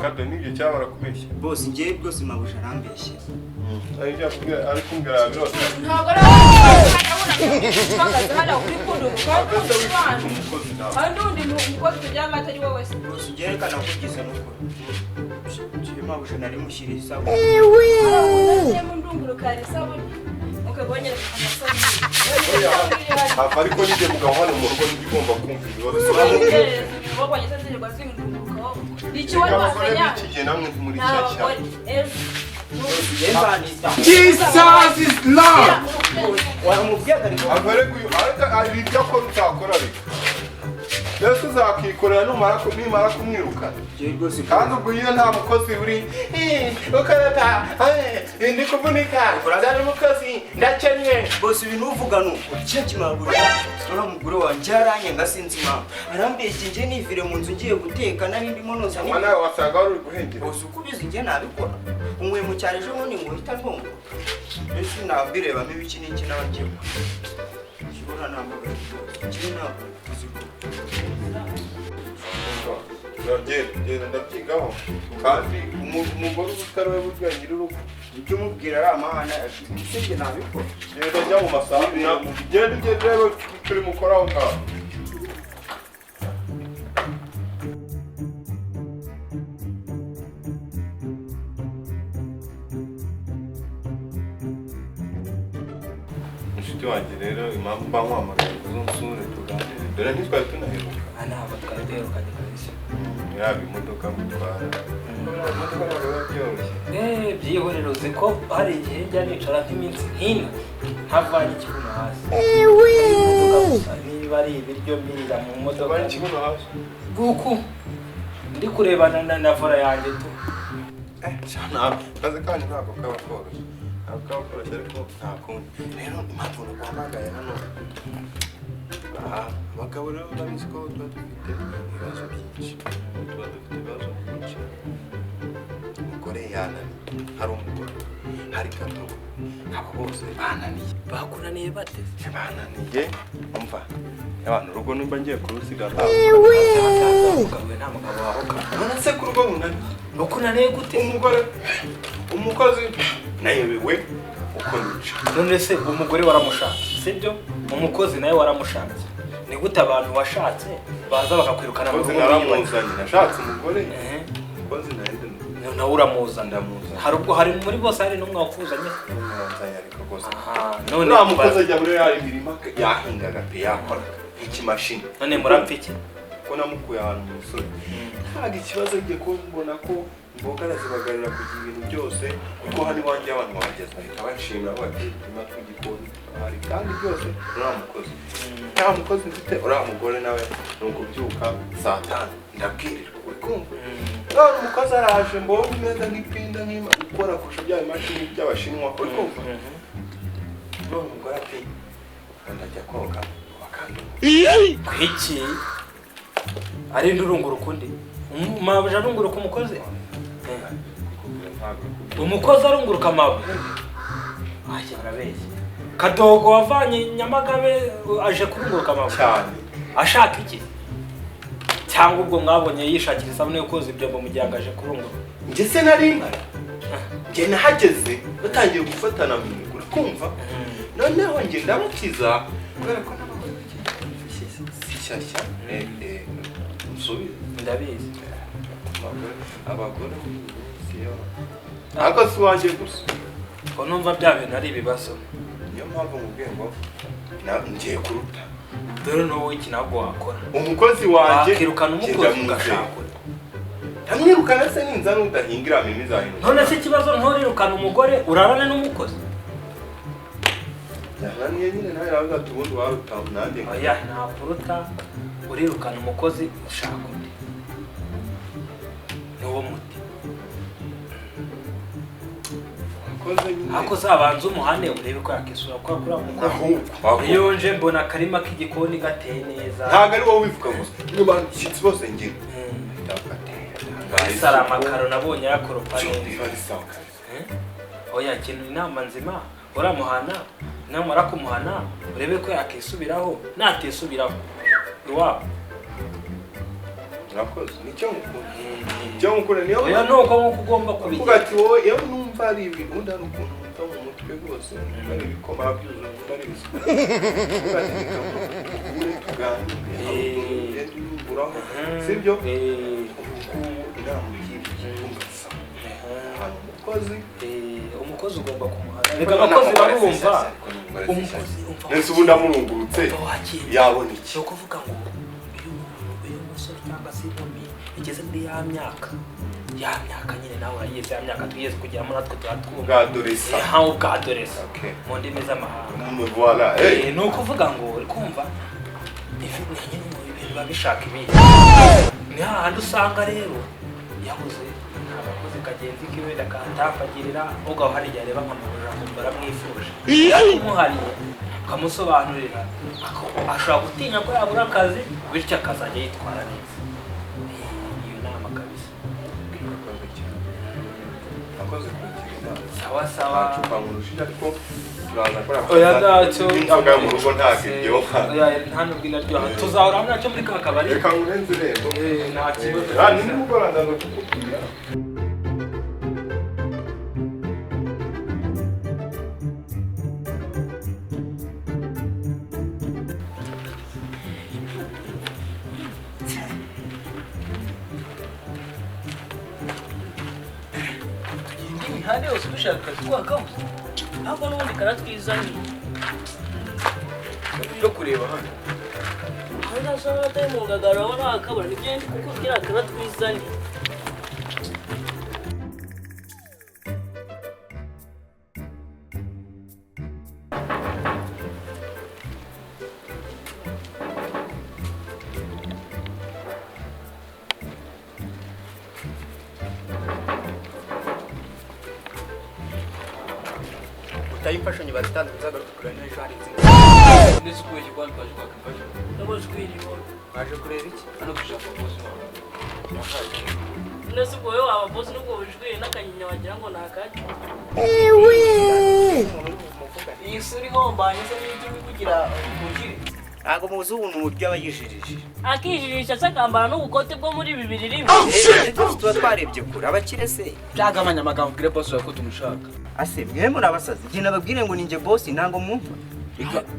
Kado nibyo cyabara kubeshya. Boss ngiye rwose mabuja arambeshye. Ari byo akubwira ari kumbwira birose. Ntabwo ari undi mukozi tugira amata ari wowe se. Boss ngiye reka nakubwiza nuko. Ngiye mabuja nari mushyira isabune. Ariko nijye mugabo hano mu rugo nijye ugomba kumva ibibazo. Jesus is Lord. Yesu uzakikorera nimara kumwirukana. Kandi ubwo iyo nta mukozi uri ukarata ndi kuvunika nzana umukozi ndakennye. Boss ibintu uvuga nuko cyo kimabura ura mugore wanjye aranyanga sinzi impamvu arambeshye nje nivire mu nzu ngiye guteka nari ndimo noza. Mwana wasanga wari uri guhengera. Boss uko ubizi nje nabikora umwe mu cyaro ejo bundi ngo uhita ntunga ese nabirebamo ibiki n'iki n'abagiye kibura ntabwo kiri ntabwo genda ndabyigaho kandi umugore utari we burya nyir'urugo ujye umubwira ari amahane ese nabikora. Genda njya mu masaha genda ugende urebe turi mukora aho ngaho. Inshuti wanjye rero impamvu mba nkwamagaye uzunsure tuganire dore ntitwari tunaheruka. Ntabwo twari duherukanye kabisa. Yaba imodoka gutwara imodoka ntabwo biba byoroshye. Byihorere uzi ko hari igihe njya nicara nk'iminsi nk'ine ntavanye ikibuno hasi. Niba ari ibiryo mbirira mu modoka. Ntavanye ikibuno hasi? Guku ndi kurebana na vora yanjye tu. Akazi kanyu ntabwo kaba koroshye. Ntabwo kaba koroshye ariko nta kundi. Rero impamvu naguhamagaye hano abagabo rero urabizi ko tuba dufite ibibazo byinshi. Tuba dufite ibibazo byinshi. Umugore yananiye, hari umugore, hari Kadogo, abo bose bananiye. Bakunaniye bate? Bananiye, umva. Abantu urugo nimba ngiye kurusiga nta mugabo wahoka. None se ku rugo munaniye? Bakunaniye gute? Umugore, umukozi nayobewe uko nica. None se umugore waramushatse, sibyo? Umukozi nawe waramushatse. Ni gute abantu washatse baza bakakwirukana mu rugo? Naramuzanye, nashatse umugore. Umukozi nawe nawe uramuzana. Hari ubwo hari muri bose hari n'umwe wakuzanye. Namuzanye ariko rwose. None nta mukozi ajya muri ya mirima yahingaga pe yakoraga ikimashini. None murapfa iki? Ko namukuye ahantu mu misozi. Ntabwo ikibazo ngiye kubona ko imboga arazibagarira kugira ibintu byose kuko hano iwanjye abantu bahageze bahita bashimira bati uturima tw'igikoni turahari kandi byose uriya mukozi. Nta mukozi mfite uriya mugore nawe ni ukubyuka saa tanu ndabwirirwa uri kumva. None umukozi araje mbonye neza nk'ipinda nk'ima ukora kurusha bya bimashini by'abashinwa uri kumva. None umugore ati ndajya koga bakandunga. Kwiki ari ndurunguruka undi. Mabuja arunguruka umukozi? Umukozi arunguruka mabuja? Ajya arabeshya. Kadogo wavanye Nyamagabe aje kurunguruka mabuja cyane. Ashaka iki? Cyangwa ubwo mwabonye yishakira isabune yo koza ibyombo mu gihe aje kurunguruka? Njye se nari mpari, njye nahageze batangiye gufatana mu miguru, kumva noneho njye ndabakiza kubera ko n'abagore si shyashya. Nsubize. Ndabizi. Abagore ariko si uwanjye gusa. Ko numva bya bintu ari ibibazo. Niyo mpamvu nkubwiye ngo ngiye kuruta. Dore n'uwo iki ntabwo wakora. Umukozi wanjye wakirukana umukozi ugashaka undi. Ntamwirukana se ninza n'udahingira mimi zahinduka. None se ikibazo nturirukana umugore urarane n'umukozi? Byananiye nyine nawe ravuga ati ubundi waruta nanjye. Oya ntabwo uruta, urirukana umukozi ushaka undi. Niwo muti. Ako zabanza umuhane urebe ko yakisura kwa kuri umukozi. Iyo nje mbona akarima k'igikoni gateye neza. Ntabwo ari wowe wivuga gusa. Niba nshyitsi bose ngira. Sara amakaro nabonye yakoropa neza. Oya kintu inama nzima uramuhana, namara kumuhana urebe ko yakisubiraho, natisubiraho iwabo. Murakoze. Nicyo ngukunda. Nicyo ngukunda niyo. Oya nuko nkuko ugomba kubigira. Uvuga ati wowe iyo numva ari ibi ubundi hari ukuntu numva mu mutwe rwose numva ari ibikoma byuzuye numva ari ibisuko. Uvuga ati reka mukure tuganire hari ukuntu ugenda uyunguraho sibyo? Ubu inama ugiriye wumva sawa. Ahantu umukozi. Umukozi ugomba kumuhana. Reka abakozi barumva. Umukozi umva. Nese ubu ndamurungurutse yabona iki? Ni ukuvuga ngo umusore cyangwa se inkumi igeze muri ya myaka nyine nawe urayizi ya myaka tugeze kugeramo natwe turatwumva bwa adolescence ubwa adolescence mu ndimi z'amahanga. Voilà. Ni ukuvuga ngo uri kumva nyine ibintu biba bishaka ibindi. Ni hahandi usanga rero yabuze abakozi kagenzi kiwe katafagirira ubwo hari igihe areba nkamubura akumva aramwifuje umuhariye ukamusobanurira ashobora gutinya ko yabura akazi bityo akazajya yitwara neza. Iyo nama kabisa. Murakoze cyane. Murakoze kugira inama. Sawa sawa. Ntacupa nkurushije ariko turaza gukora. Oya ntacyo. Inzoga mu rugo ntabwo iryoha. Oya nta nubwo inaryoha. Tuzahora ntacyo muri ka kabari. Reka nkurenze irembo. Nta kibazo. Ni nimugoroba ndaza kukubwira. Imihanda yose dushaka akazi kwa kabuze ahubwo n'ubundi karatwizaniye yo kureba hano aho nasa atari mu ngagara urabona wakabura nibyo ndi kukubwira karatwizaniye. Imfashanyo bazitanze muzagaruke kureba niba ejo hari inzira. Ndetse ukubeshya kwa twaje kwaka imfashanyo. Ndaboze kwiriwe. Waje kureba iki? Hano dushaka boss wawe. Ndetse ubwo wowe waba boss n'ubwo bujwire n'akanyinya wagira ngo ni akaki. Iyi sura ihombanye se n'ibyo uri kugira umugire. Ntabwo muzi ubuntu uburyo aba yijirije. Akijirisha se akambara n'ubukote bwo muri 2001. Tuba twarebye kure abakire se. Byagabanya amagambo ubwire boss wawe ko tumushaka. Ase mwe muri abasazi njye nababwire ngo ninjye boss ntango mwumva.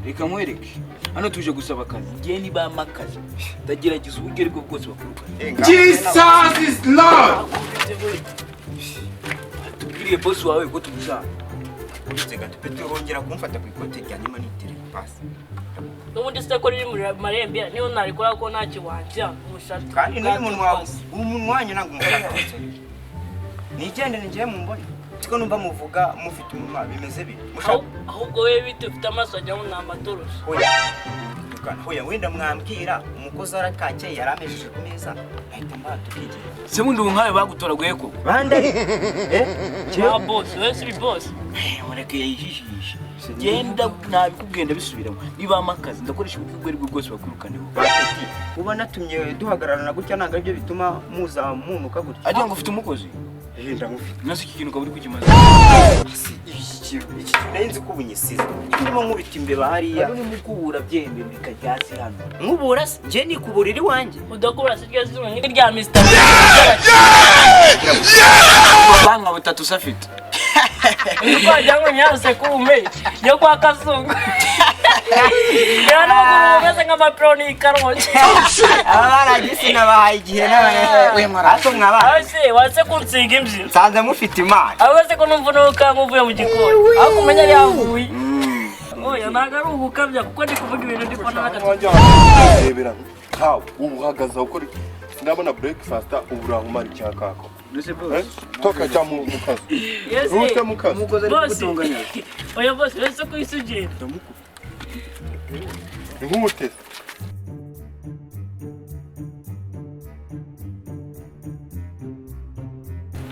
Reka nkwereke. Hano tuje gusaba akazi. Ngiye niba amakazi. Ndagerageza uburyo aribwo bwose bakurukana. Jesus is Lord. Tubwiriye boss wawe ko tumushaka. Uretse gato Petero wongera kumfata ku ikote rya nyuma nitire pasi. N'ubundi se ko riri muri marembera niyo narikora ko ntacyo wanjya umushaka. Kandi n'uyu munwa umunwa wanyu ntabwo umushaka. Nigendere ngiye mumbone. Siko numva muvuga mufite umunwa bimeze bite? Ahubwo we bite ufite amaso ajya mu namatoroshe. Hoya. Hoya wenda mwambwira umukozi arakakeye yaramejeje ku meza ahita mbatukigira. Se bundi nkawe bagutoraguye ko? Bande? Ba boss, we si boss. Mureke yijijisha. Genda nabikubwiye ndabisubiramo. Niba amakazi ndakoresha uburyo ubwo aribwo bwose bakwirukaneho. Bapeti, uba natumye duhagararana gutya ntabwo aribyo bituma muza munuka gutya. Agira ngo ufite umukozi? Ndamufite. Nase iki kintu ukaba uri kukimaza. Iki kintu nari nzi ko ubunyisize. Ndimo nkubita imbeba hariya. Hano ni mukubura byembe bikajya hasi hano. Nkubura se? Njye nikuburira iwanjye. Udakubura se rya zino nk'irya Mr. Banga butatu safite. Wagira ngo nyaruse kume yo kwa Kazungu. Rero n'amaguru umeze nk'amapironi y'ikarongi. Aba baragisi nabahaye igihe n'abantu mwaba. Ase watse kunsiga imbyino. Nsanze mufite imana. Ahubwo se ko numva nuka nk'uvuye mu gikoni. Aho kumenya yari yavuye. Oya ntabwo ari ugukabya kuko ndi kuvuga ibintu ndi kubona n'agatoki. Rebera nkawe ubu uhagaze aho ukora iki? Sinabona breakfast ubu urahumara icyakako. Toka jya mu kazi. Rute mu kazi. Umukozi ari kugutunganya. Oya boss, uretse ko isi ugenda. Ihute.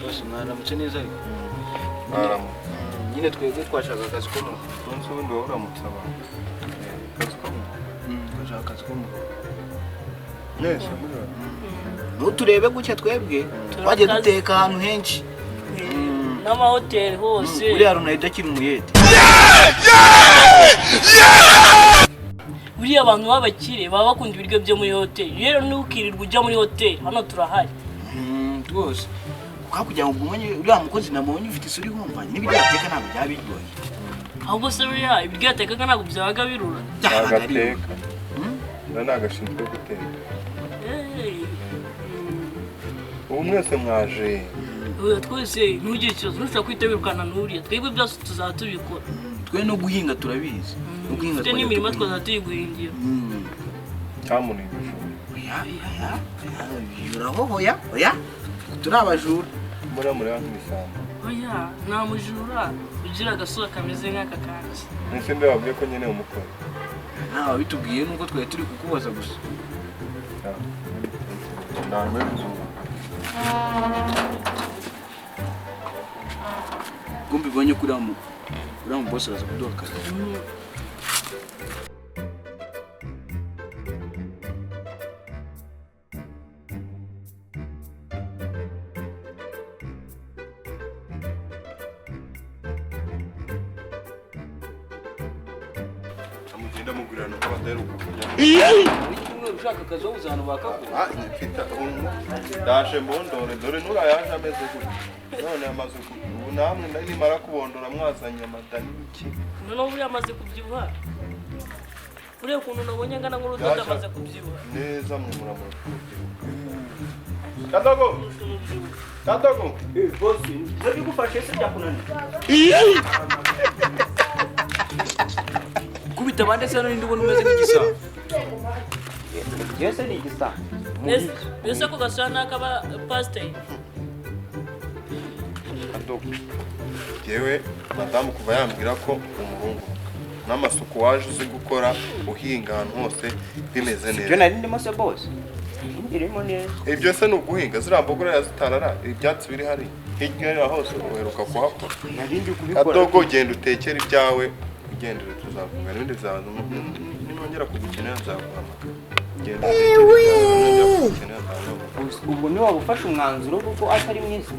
Boss mwaramutse neza ariko. Mwaramutse. Nyine twebwe twashaka akazi ko mu. Umunsi wundi wowe uramutse abantu. Akazi ko mu. Twashaka akazi ko mu. Nese ntuturebe gutya twebwe twagiye duteka ahantu henshi n'amahoteli hose. Uriya Ronaldo akiri umuyede. Buriya abantu b'abakire baba bakunda ibiryo byo muri hoteli, rero ntukirirwe ujya muri hoteli, hano turahari. Rwose kuko kugira ngo ugumanye uriya mukozi namubonye ufite isura ihumbanye n'ibiryo yateka ntabwo byaba biryoshye. Ahubwo se buriya ibiryo yatekaga ntabwo byabaga birura. Agateka ntagashinzwe guteka. Ubu mwese mwaje. Twese ntugire ikibazo, ntushobora kwita wirukana n'uriya, twebwe byose tuzaba tubikora. Twe no guhinga turabizi. No guhinga twe n'imirima twazaba tuyiguhingira. Cyamuna ibijumba. Oya, oya, oya, oya, oya, turi abajura. Mbona muri nk'ibisambo. Oya, nta mujura ugira agasura kameze nk'aka kanjye. Nese ndababwiye ko nyene umukozi. Nta wabitubwiye nuko twari turi kukubaza gusa. Kumbi bonye kuri mu boss araza kuduha akazi. Amugenda mugurana ko badaheruka kujya. Ushaka akazi wowe uzana bakakubona. Ndaje mbondore dore nurayaje ameze gutya. None amaze ubu namwe nimara kubondora mwazanye amata n'ibiki. None ubu yamaze kubyibuha. Uriya ukuntu nabonye angana nk'urudodo amaze kubyibuha. Neza mwe muramura kubyibuha. Kadogo. Kadogo. Boss, ndabigufashe se byakunaniye. Kubita abandi se n'indi ubona umeze nk'igisabo. Yese ni igisabo. Mbese ko gasura n'akaba pasiteri. Kadogo. Yewe madamu kuva yambwira ko umuhungu n'amasuku waje uzi gukora uhinga ahantu hose bimeze neza. Ibyo nari ndimo se boss. Irimo neza. Ibyo se ni uguhinga ziriya mbogo yazitarara ibyatsi biri hari hirya hose uheruka kuhakora. Nari ndi kubikora. Kadogo genda utekere ibyawe ugendere tuzavuga n'ibindi bizaza ninongera kugukenera nzaguhamagara. Genda utekere ibyawe ninongera kugukenera nzaguhamagara. Ubwo niwe wagufashe umwanzuro kuko atari mwiza.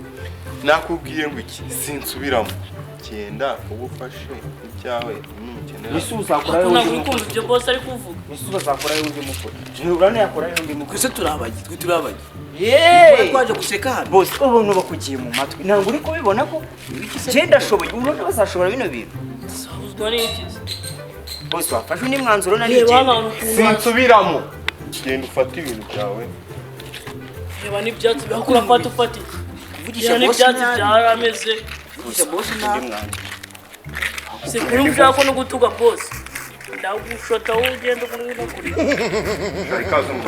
Nakubwiye ngo iki sinsubiramo. Genda ugufashe ibyawe nukenera. Ese uzakorayo undi mukuru. Ibyo boss ari kuvuga. Ese uzakorayo undi mukuru. Nurana yakorayo undi mukuru. Twese turabagi, twe turabagi. Yeee! Twaje guseka hano. Boss, ubuntu bakugiye mu matwi. Ntabwo uri kubibona ko genda ashoboye, ubona bazashobora bino bintu. Uzwa n'iki? Boss wafashe undi mwanzuro nari igenda. Sinsubiramo. Genda ufate ibintu byawe. Reba n'ibyatsi bakura fata ufate. Kuvugisha boss n'ibyatsi byarameze. Kuvugisha boss nabi. Se kuri ushaka no gutuka boss. Ndagushota wowe ugenda kuri no kuri. Ikaze mu.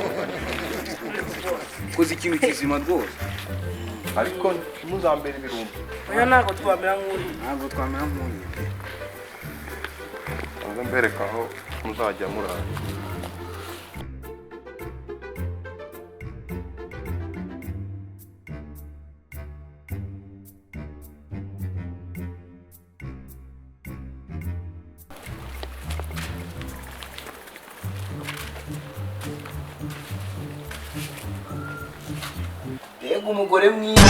Koze ikintu kizima rwose. Ariko muzambere ibirumbo. Oya ntabwo twamera nk'uri. Ntabwo twamera nk'uri. Mbereka aho muzajya murara. Mbega umugore mwiza.